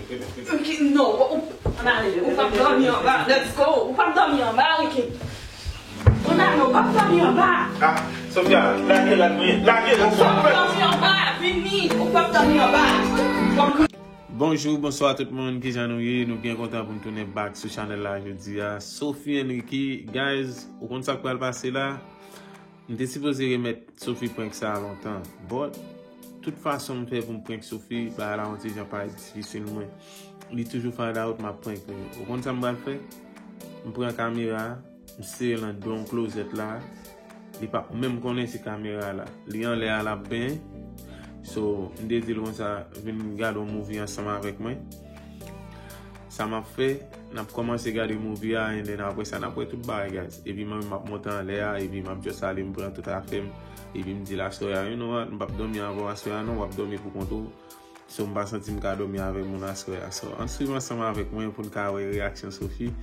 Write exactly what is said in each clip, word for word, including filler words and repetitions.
Ricky, no, ou, ann ale, ou p ap dòmi anba, let's go, ou p ap dòmi anba, Ricky. Ann ale, ou p ap dòmi anba. Ah, Sofia, lage l ak mwen, lage l ak mwen. Ou p ap dòmi anba, vini, ou p ap dòmi anba. Bonjou, bonswa tout moun, kijan nou ye? Nou byen kontan pou n tounen back sou chanèl la jodi a. Sophie and Ricky, guys, ou konn sa k pral pase la? M te sipoze remèt Sophie prank sa a lontan, but tout fason m fè pou m prank Sophie, bagay la yon ti jan parèt difisil mwen. Li toujou find out m ap prank li. Ou konn sa m pral fè? M pran kamera a, m sere l anndan yon klozèt la. Li p ap menm konnen se kamera la. Li anlè a, l ap benyen. So, m te di l konsa, vin gade yon movie ansanm avèk mwen. Sa m ap fè, n ap kòmanse gade movie a, and then apre sa, n ap wè tout bagay, guys. Epi mwen menm, m ap monte anlè a, epi m ap just ale, m pran tout afè m. Epi m di l aswè a, you know what, m p ap dòmi avè w aswè a non, w ap dòmi pou kont ou. So, m pa santi m ka dòmi avè moun aswè a. So, ann swiv ansanm avèk mwen pou n ka wè reyaksyon Sophie.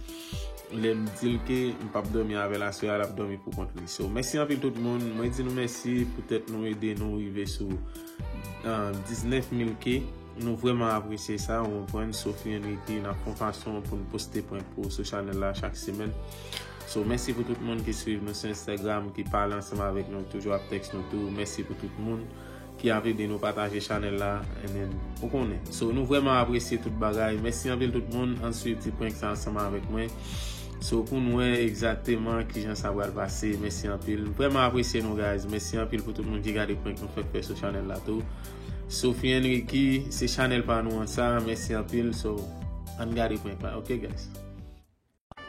Lè m di l ke m p ap dòmi avè l aswè a, l ap dòmi pou kont li. So, mèsi anpil tout moun. Mwen di nou mèsi poutèt nou ede nou rive sou, ah, diznèf mil K. Nou vrèman apresye sa, ou konprann, Sophie and Ricky, n ap fè yon fason pou n poste prank pou sou chanèl la chak semèn. So, mèsi pou tout moun ki swiv nou sou Instagram, ki pale ansanm avèk nou, toujou ap tèks nou tou. Mèsi pou tout moun ki ap ede nou pataje chanèl la, and then, ou konnen. So, nou vrèman apresye tout bagay. Mèsi anpil tout moun, ann swiv ti prank sa ansanm avèk mwen. So, pou n wè egzakteman kijan sa pral pase, mèsi anpil. M vrèman apresye nou, guys. Mèsi anpil pou tout moun ki gade prank nou fèk fè sou chanèl la tou. Sophie and Ricky, se chanèl pa nou an sa. Mèsi anpil. So, ann gade prank la. Ok, guys?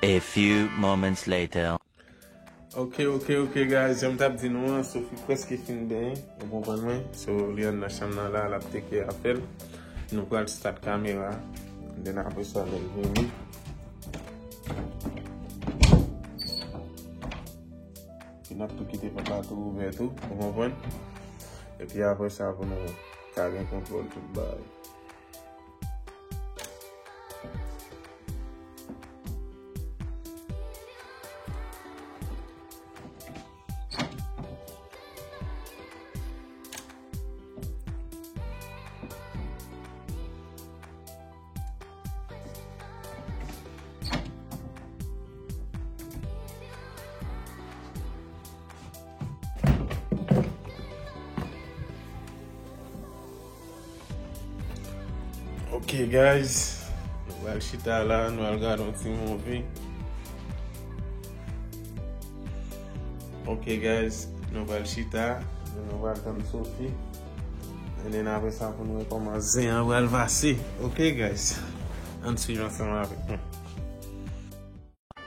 A few moments later. Ok, ok, ok, guys. Jan m t ap di nou an, Sophie prèske fin benyen. Ou konprann mwen? So, li anndan chanm nan la, l ap take care afè l. Nou pral start kamera. Then apre sa, lè l vini. Epi n ap tou kite pòt la tou ouvè tou, ou konprann? Epi apre sa, pou nou ka gen kontwòl tout bagay. Ok, guys. Nou pral chita la, nou al gade yon ti movie. Ok, guys. Nou pral chita. Nou pral tann Sophie. And then apre sa, pou nou wè kòman zen an pral pase. Ok, guys. Ann swiv ansanm avèk mwen.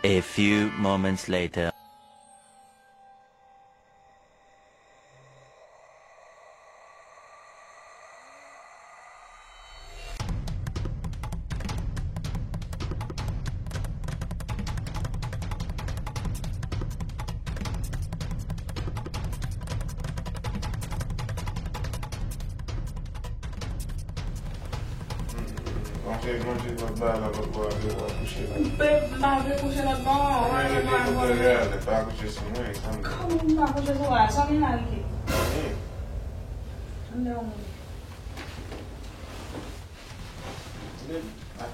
A few moments later. Manje, manje lòt bagay la, lòt bò a, lè w ap kouche la. M pe, m pa vle kouche lòt bò, an. Mwen rete kote w ye a, pa kouche sou mwen, sa m di. Kòman m pa kouche sou ou a? Sa w gen la, Ricky? Anyen. Ann lè w mouri. Anyen. Ah.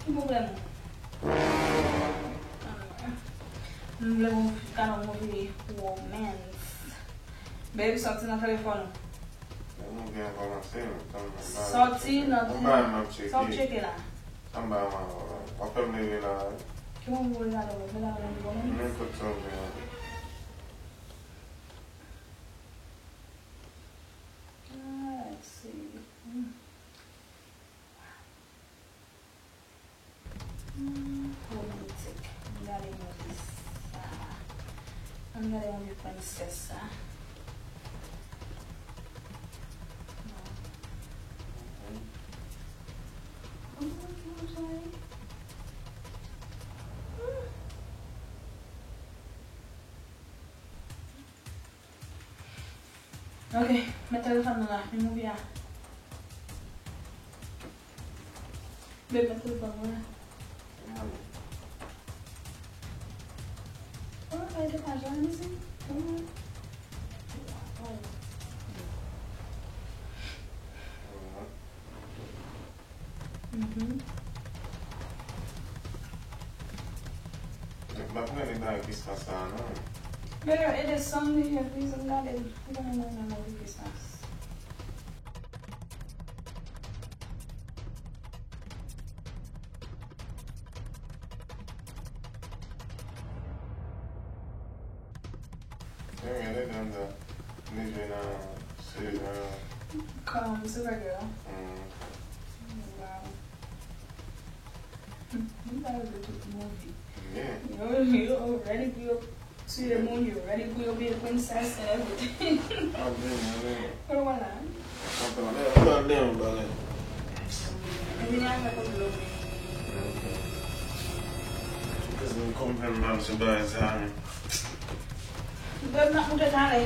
Ki pwoblèm ou? M vle pou m ka nan movie romance. Babe, sòti nan telefòn ou. Lè movie an kòmanse, m, m, m, m, sòti nan, m, m, m, m, m, sa w tcheke la? Anba, w ap fè m leve la, wi. Ki moun pou regade w? Regade w nan movie romance? Nenpòt sa w vle an. Ah, let's see. Hmm. Hmm, romantic. Ann gade movie sa. Ann gade movie prensès sa. Non. Ann gade movie sa. Hmm. Ok, met telefòn nan la, men movie a. Babe, met telefòn nan la. Oh, ay, te pa jwenn isit. Oh. Oh. Mhm. M ap gade bagay Christmas sa a, non. Yo, yo, e desanm li ye, please, m gade. M konnen mwen renmen movie Christmas. Mwen gen de dan dan. Li jwe nan sezon. Kòm Supergirl. Mm. Wow. Li pa jwe tout movie. Yeah. Yo, yo ready pou yo tiye moun, yo ready pou yo byen princess and everything. Anpil, anpil. Konn wè la, hein? Anpil, anpil, anpil, anpil. Vini avèk yon dlo. Ok. Kòm fè m mal sou bagay sa, hein? Bèb, n ap moute talè.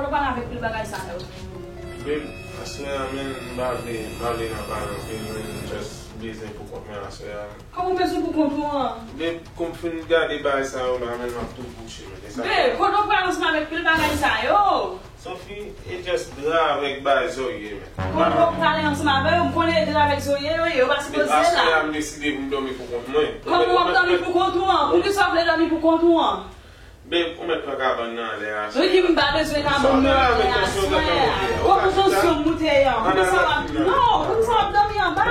Kote w pale avèk pil bagay sa yo? Babe, aswè a, men, m pa vle, m pa vle nan pale anpil, men m just bezwen pou kont mwen aswè a. Kòman w bezwen pou kont ou an? Babe, kòm m fin gade bagay sa yo la, men m ap tou kouche, men e sa. Babe, kote w pale ansanm avèk pil bagay sa yo? Sophie, e just dra avèk bagay zòrye, men. Kote w pale ansanm avè yo, m konnen e dra avèk zòrye yo ye, yo pa sipoze la. Aswè a, m deside pou m dòmi pou kont mwen. Kòman w ap dòmi pou kont ou an? Poukisa w vle dòmi pou kont ou an? Babe, ou mèt pran kabann nan anlè a. Ricky, m pa bezwen kabann nan anlè a, aswè a. Kòman tansyon m moute an? Poukisa w ap, non, poukisa w ap dòmi anba?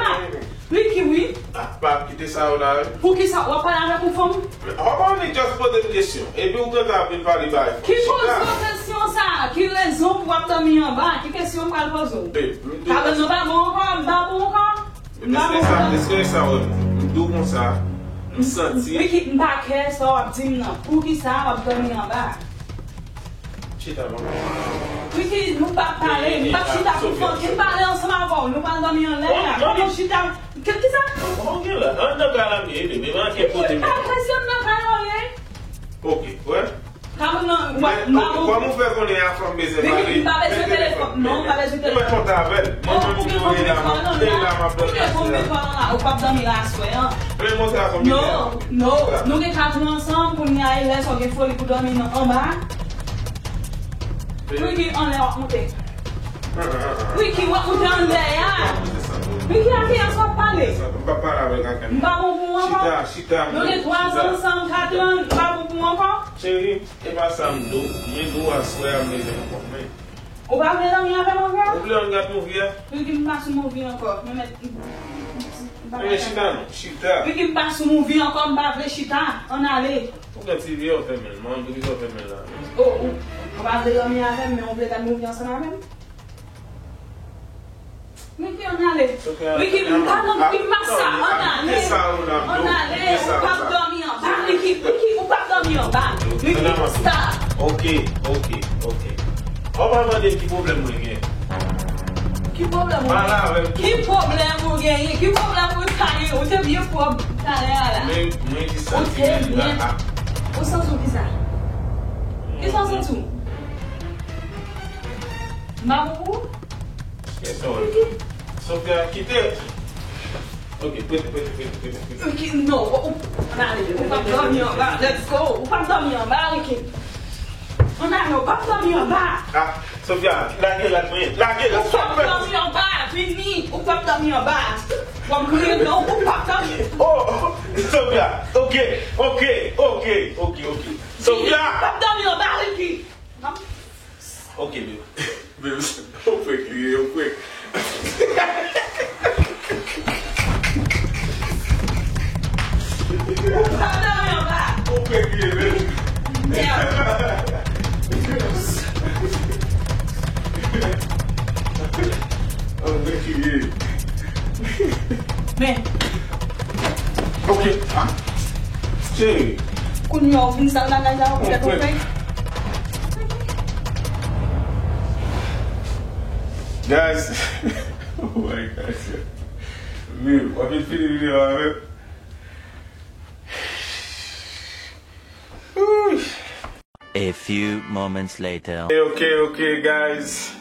Ricky, wi. Ah, pa kite sa yo la, wi. Poukisa w ap pale avèk yon fanm? Men, how about you just poze m kesyon? Epi ou gentan ap vin pale bay fanm. Ki poze w kesyon sa? Ki rezon pou w ap dòmi anba? Ki kesyon m pral poze w? Babe, m di w. Kabann nan pa bon ankò, m pa bon ankò. Èske sa, èske sa wè m di w konsa, m santi. Ricky, m pa kè sa w ap di m nan. Poukisa w ap dòmi anba? Chita, non. Ricky, nou p ap pale, m p ap chita pou fanm, m pale ansanm avè w, nou pral dòmi anlè a. Kòman chita? Ki, kisa? Kòman w gen la? Anndan kay la m ye, bebe, men anke kote m ye. Ricky, m pa kè si anndan kay la w ye. Ok, wè. Kabann nan, w ap, m pa bon. Kòman w fè konnen a fanm bezwen pale? Ricky, m pa bezwen telefòn. Non, m pa bezwen telefòn. Ou mèt kontan avè l. Mwen menm ki voye la, m ap peye la, m ap dòmi aswè a. Ou p ap dòmi la aswè an. Men montre a fanm bezwen. Non, non. Nou gen katran ansanm, kounye a e lè sa w gen foli pou dòmi nan anba. Ricky, anlè w ap moute. Ricky, w ap moute anlè a. Ricky, a kiyès w ap pale? M p ap pale avèk ankenn. M pa bon pou w ankò. Chita, chita. Nou gen twa zan ansanm, katran, m pa bon pou w ankò. Cheri, e pa sa m di w. Mwen di w aswè a m bezwen yon kòb mwen. Ou pa vle dòmi avè m ankò? Ou vle ann gad movie a? Ricky, m pa sou movie ankò. Mwen mèt, m, m, m, m pa... Ebyen, chita non, chita. Ricky, m pa sou movie ankò, m pa vle chita. Ann ale. Ou gen T V a, ou fèmen l. Mwen, poukisa ou fèmen l la? Oh, ou, ou pa vle dòmi avè m, men ou vle gad movie ansanm avè m? Ricky, ann ale. Ricky, m pa nan, m pa sa, ann ale. Ann ale, ou p ap dòmi anba, Ricky, Ricky, ou p ap dòmi anba. Ricky, stop. Ok, ok, ok. Ou pa mande ki pwoblèm mwen gen. Ki pwoblèm ou genyen? Ki pwoblèm ou genyen? Ki pwoblèm ou genyen? Ou te byen pwòp talè a la. Ou te byen. Ou santi w kisa? Kisa w santi w? M pa bon pou ou? Sophia, kite. Ok, prete, prete, prete, prete, prete. Ricky, no, ou, ou, ann ale, ou p ap dòmi anba, let's go, ou p ap dòmi anba, Ricky. Ann ale, ou p ap dòmi anba. Ah, Sophia, lage rad mwen, lage rad. Ou p ap dòmi anba, vini, ou p ap dòmi anba. W ap kriye, non, ou p ap dòmi. Oh, Sophia, ok, ok, ok, ok, ok. Sophia! Ou p ap dòmi anba, Ricky. Ok, babe. Babe, ou fè kriye, ou fè. Ou pa nan anba. Ou fè kriye, babe. Merde. Ou fè kriye. Men. Ok. Ah. Cheri. Kounye a w vin sal bagay la, ou fè tou fè. Guys, oh my God. Vin, w ap vin fini videyo a avè m. Ooh. A few moments later. Ok, ok, guys.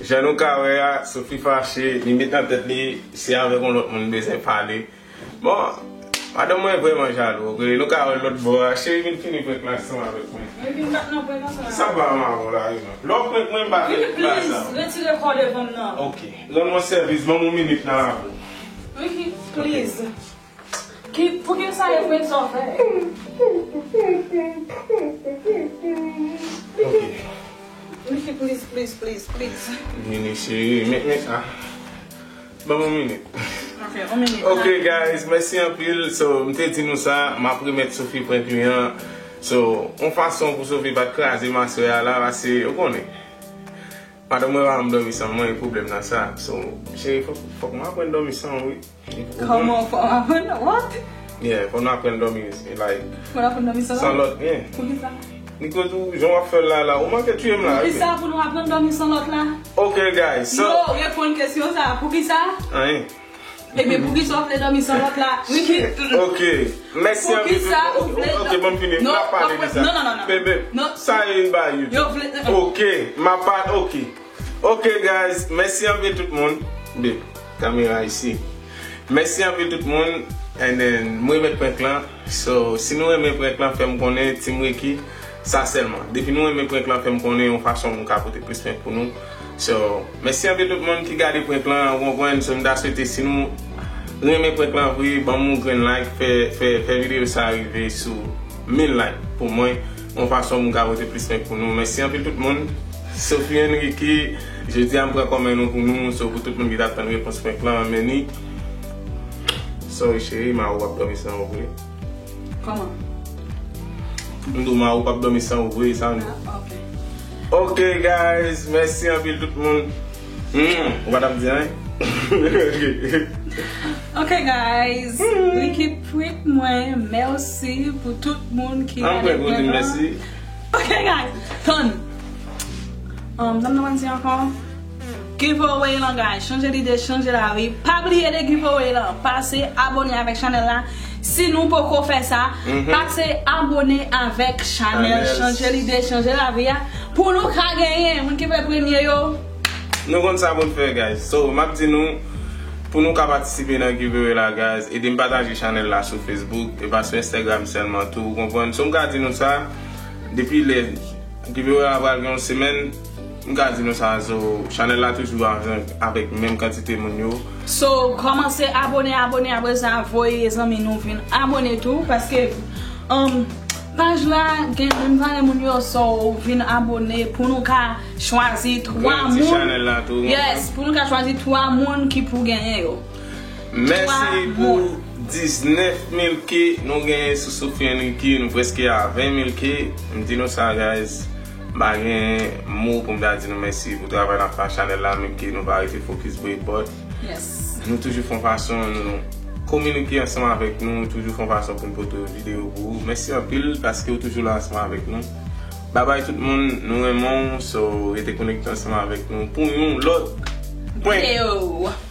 Jan nou ka wè a, Sophie fache, li met nan tèt li, se avèk yon lòt moun bezwen pale. Bon, madanm mwen vrèman jalou, ok? Nou ka wè lòt bò a. Cheri, vin fini prank la ansanm avèk mwen. Mwen vin bat nan prank ansanm avèk mwen. Sa pa mal la, wi, non. Lè w prank mwen, m pa fè sa. Retire kò devan m nan. Ok. Rann mwen sèvis, ban m yon minit nan lavi w. Ricky, please. Ki, pou ki sa yo fè sa w fè? Ok. Ricky, please, please, please, please. Vini, cheri. Men, men, ah. Ban m yon minit. Ok, yon minit. Ok, guys, mèsi anpil. So, m te di nou sa, m ap remèt Sophie prank li an. So, yon fason pou Sophie pa t kraze maswè a la, paske, ou konnen. Madanm mwen pa janm dòmi san mwen, e pwoblèm nan sa. So, cheri, fòk, fòk mwen aprann dòmi san ou, wi. Kòman fò w aprann? What? Yeah, fò nou aprann dòmi, like, fò nou aprann dòmi san lòt? San lòt, yeah. Poukisa? Niko tou, jan w ap fè l la, la, ou manke tiye m la, wi. Poukisa pou nou aprann dòmi san lòt la? Ok, guys, so. Yo, reponn kesyon sa, poukisa? Anyen. Ebyen, poukisa w vle dòmi san lòt la? Ricky. Ok. Mèsi anpil. Poukisa w vle dòmi? Ok, ban m fini. Non, n ap pale de sa. Non, non, non, non. Bebe, sa e ba YouTube. Yo vle. Ok, m ap pale, ok. Ok, guys, mèsi anpil tout moun. Babe, kamera isi. Mèsi anpil tout moun. And then, mwen remèt prank lan. So, si nou renmen prank lan, fè m konnen, Team Ricky, sa sèlman. Depi nou renmen prank lan, fè m konnen yon fason pou m ka pote plis prank pou nou. So, mèsi anpil tout moun ki gade prank lan, ou konprann, so m ta swete si nou renmen prank lan vre, ban m yon grenn like, fè, fè, fè videyo sa rive sou mil like pou mwen, yon fason pou m ka pote plis prank pou nou. Mèsi anpil tout moun. Sophie Enrique, jodi a m pran kòmè nou pou nou, so pou tout moun ki t ap tann repons prank lan, men ni. Sorry cheri, ma ou ap dòmi san ou vre. Kòman? M di w ma ou p ap dòmi san ou vre, sa m di. Ah, ok. Ok, guys, mèsi anpil tout moun. Hmm, ou pa t ap di anyen? Ok, guys, Ricky prank mwen, mèsi pou tout moun ki gade prank lan. Mèsi. Ok, guys, tann. Um, sa m t ap di ankò? Giveaway lan, guys. Chanje lide, chanje lavi. Pa bliye de giveaway lan. Pase abone avèk chanèl la. Si nou poko fè sa, pase abone avèk chanèl Chanje Lide, Chanje Lavi a. Pou nou ka genyen, moun ki fè premye yo. Nou konn sa pou n fè, guys. So, m ap di nou, pou nou ka patisipe nan giveaway la, guys, ede m pataje chanèl la sou Facebook, e pa sou Instagram sèlman tou, ou konprann? So, m ka di nou sa, depi lè Giveaway a pral gen yon semèn, m ka di nou sa, so, chanèl la toujou avèk, avèk menm kantite moun yo. So, kòmanse abone, abone, apre sa, voye zanmi nou vin abone tou, paske, um, paj la gen menm valè moun yo, so, vin abone pou nou ka chwazi twa moun. Yes, pou nou ka chwazi twa moun ki pou genyen yo. Mèsi pou diznèf mil K nou genyen sou Sophie Enrique, nou prèske a ven mil K. M di nou sa, guys, m pa gen mo pou m ta di nou mèsi pou travay n ap fè ak chanèl la, menm ke nou pa rete fokis boy, but nou toujou fè yon fason nou kominike ansanm avèk nou, toujou fè yon fason pou n pote videyo pou ou. Mèsi anpil paske w toujou la ansanm avèk nou. Babay tout moun, nou renmen w, so rete konekte ansanm avèk nou pou yon lòt prank.